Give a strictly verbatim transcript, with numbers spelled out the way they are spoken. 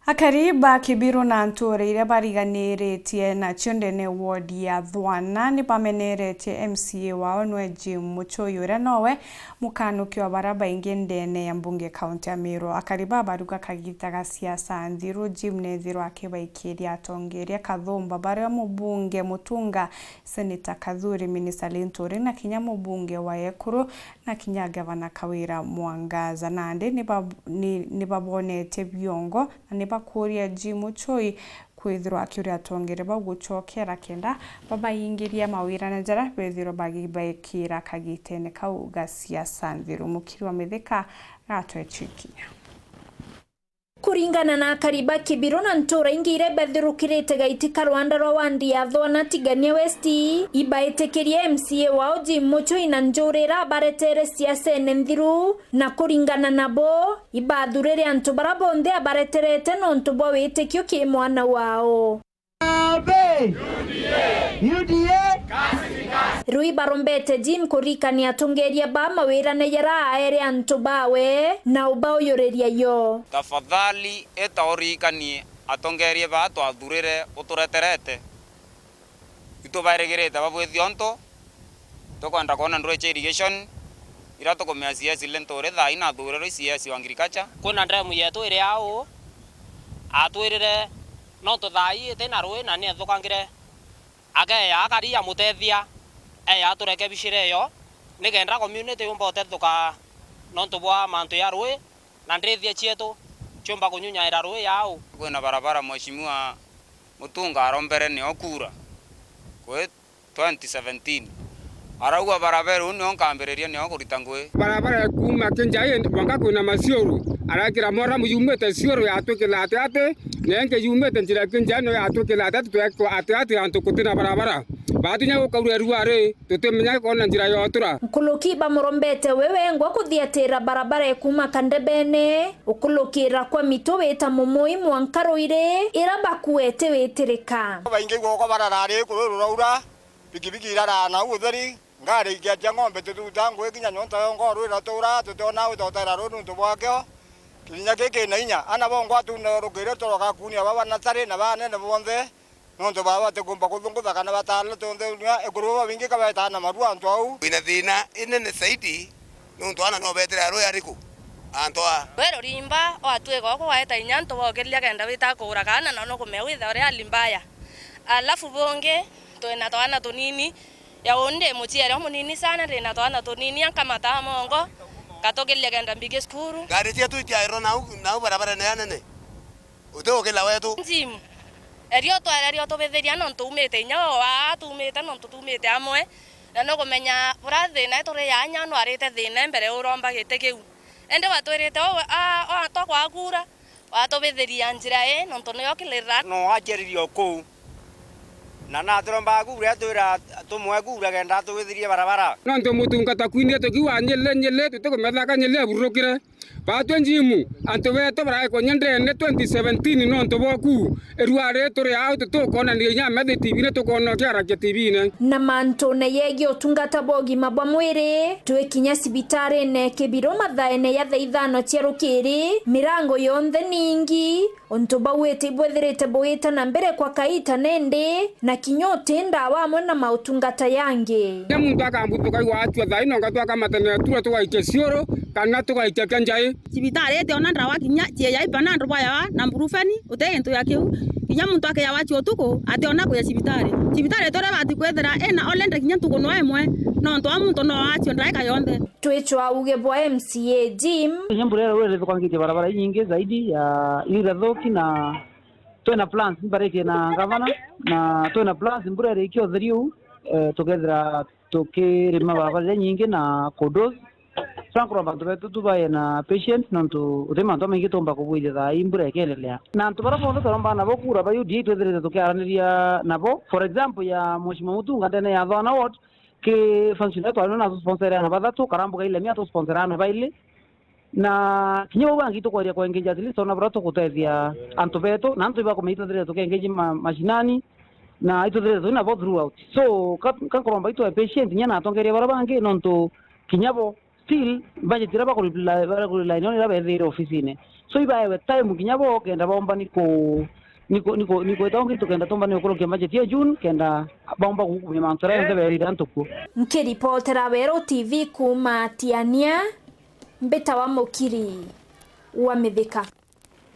Akari ba Kibiru na ntuura iria bariganiritie nacio ndene ward ya Thwana ni bameneretie M C A wao nwe Jim Muchoi, uria nowe mukanuki wa baria baingi ndene ya mbunge kaunti ya Meru. Akari ba baruga kagita ga siasa nthiru, Jim nethirwa akibaikiria atongeria kathumba baria mubunge Mutunga, Seneta Kathuri, Minista Linturi na kinya mubunge wa Ekuru na kinya Gavana Kawira Mwangaza. Nandi ni ba-, ni, ni babonete biongo na ni bakuria Jim Muchoi kwithirwa akiuria atongeria bau gucokera kenda babaingiria mawirane jaria bethirwa bagibaikira kagitene kau ga siasa nthiru. Mukiri wa Mithika gatwecwikinya. Kuringana na akari ba Kibiru na ntuura ingi iria bathirukirite gaiti ka rwanda rwa wandi ya Thwana Tigania West, ibaitikirie M C A wao Jim Muchoi na njuri ira abaretere siasene nthiru, na kuringana nabo, ibathurire antu baria bonthe abareterete nontu bwa witikio ki mwana wao. Harambee! U D A! Riu ibarombete Jim kurikania atongeria ba mawirane jaria aere antu bawe na ubauyuriria yo. Tafadhali ita urikanie atongeria baa twathurire utureterete. Itubairigirite babwithie untu tukwenda kwona ndwiri cia irrigation, iria tukumenya C S Linturi thaa ii nathurirwe C S wa agriculture. Kwina ndemu yetu iri au, atwirire nontu thaa ii itina rui na ni ethukangire, akeya akari amutethia, eya aturekebishire yo, nikenda community yumba utethuka nontu bwa mantu ya rui na ndithia cietu ciumba kunyunyaira rui au. Kwina barabara Mheshimiwa Mutunga arombere nio kura kwi twenty seventeen. Arauga, "Barabara iu nio nkambiriria nio kurita ngui." Barabara ya kuuma Kinjai mwanka kwina Masiuru, arekira moramu yumite Siuru yatwikira atiati, na ingi yumite njira ya Kinjai nio yatwikira atiati, twekwa atiati antu kutina barabara. Batunya gukaura irua ri, tutimenya kwona njira yotura. Nkuruki bamurombete we wengwa kuthiatira barabara ya kuuma Kandebene ukurukira kwa Mitu wita Mumui mwanka Ruiri, ira bakuete witirika. Baingi gwakwa bararari kuru ruraura, pikipiki irara na utheri, ngari ikiatia ng'ombe tututa ngui kinya nyonta yongo rwira tura, tutiona utotera ruu nuntu bwakio. Kinya giki na inya, ana bongwa tunarukire turoka kunia baba na tari na banene bonthe. Nontu baba batikumba kuthunguta kana batala tonthe dunia, ekuru babingi ka betaa na marua antu au. Wina thina inene zaidi, nontu ana no betere arui ariku? Antu a. We rurimba, watwika uku waeta inya antu bokiriria kenda wita kugura kaana na nukumea witha uri hali mbaya. Alafu bungi, twina twana tunini, ya undi muciari umunini sana, ndina twana tunini, ankamata mongo, ngatukiriria kenda mbige cukuru. Ngari cietu itiairwa nau, nau barabarene ya nene. Uti ukila wetu. Njimu. Erio twere rio tubithiria nontu umite inya o aa tumite nontu tumite amwe. Na nukumenya bura thina turi ya inya nwarite thina mbere uromba giti kiu. Indi watwirite o, a, o, twakwagura, watubithiria njira ii nontu niyo kilirira. No aciaririe o kuu. Na naturombaga kura twira tumwe kura kenda atubithirie barabara. Nontu mutungata kwinthia tukiuga nyili, nyili, tutikumethaka nyili abururukire. Batwe njimu, antu betu baraekwa nyendene twenty seventeen nontu bwoku. Irua ri turi au tutiukonania inya metha T V-ini, tukoona ukiarakia T V-ini. Na mantune yegie utungata bwa ugima bwa mwiri, twikinya cibitarine Kibiru mathaene ya thaa ithano cia rukiri, mirango yonthe ningi, untu bauite ibwethirite buita na mbere kwa kaita nindi, na kinya uti ndawa amwe na mautungata yangi. Kinya muntu akambuthuka igwatwa thaino ngatwa akamatania tura tugaikia ciuru kana tugaikia kia njai. Cibitari iti ona ndawa kinya cia yai panado bwa yawa na mburufeni uti gintu ya kiu. Kinya muntu akiyawa cia utuku ati ona kuya cibitari. Cibitari turia bati kwithira ina olende kinya ntuku no imwe nontu wa muntu no acio ndaika yonthe. Twicwa uge bwa M C A Jim. Kinya mbura iria ithukangitie barabara inyingi zaidi ya iria ithathuki na Twina plans mbaritie na gavana, na twina plans mbura irikia utheri uu, eh, tukethira tukirima barabara iria nyingi na kudoze. Twankuromba antu betu tu bae na patience, nontu uti mantu jamaingi tuumba kubwithia thaa ii mbura ikiendelea. Na antu baria bonthe twarombaga nabo kura ba U D A twithirite tukiaraniria nabo. For example ya Mheshimiwa Mutunga ndene ya Thwana Ward, ki function iria twari nayo na atusponsere ana bathatu, Karambu Kailemia atusponsere ana bairi. Na kinya bau bangi tukwaria kuengage at least ona buria tugutethia antu betu, na antu ibakumenya itwithirite tukiengage ma-, mashinani, na itwithirite twina bo throughout. So, ka, ka nkuromba itwe patient, kinya na atongeria baria bangi, nontu kinya bo, still, budget iria bakurely, bakurely nayo niria bethire ofisine. So ibaewe time kinya bo kenda bomba ni ku-, ni ku-, ni ku-, ni kwita ungi tukenda tumba ni gukurukia budget ya June kenda bomba gukumia mantu jaria jonthe berire antu kuo. Nkiripotera Weru T V kuuma Tiania, mbitawa Mukiri wa Mithika.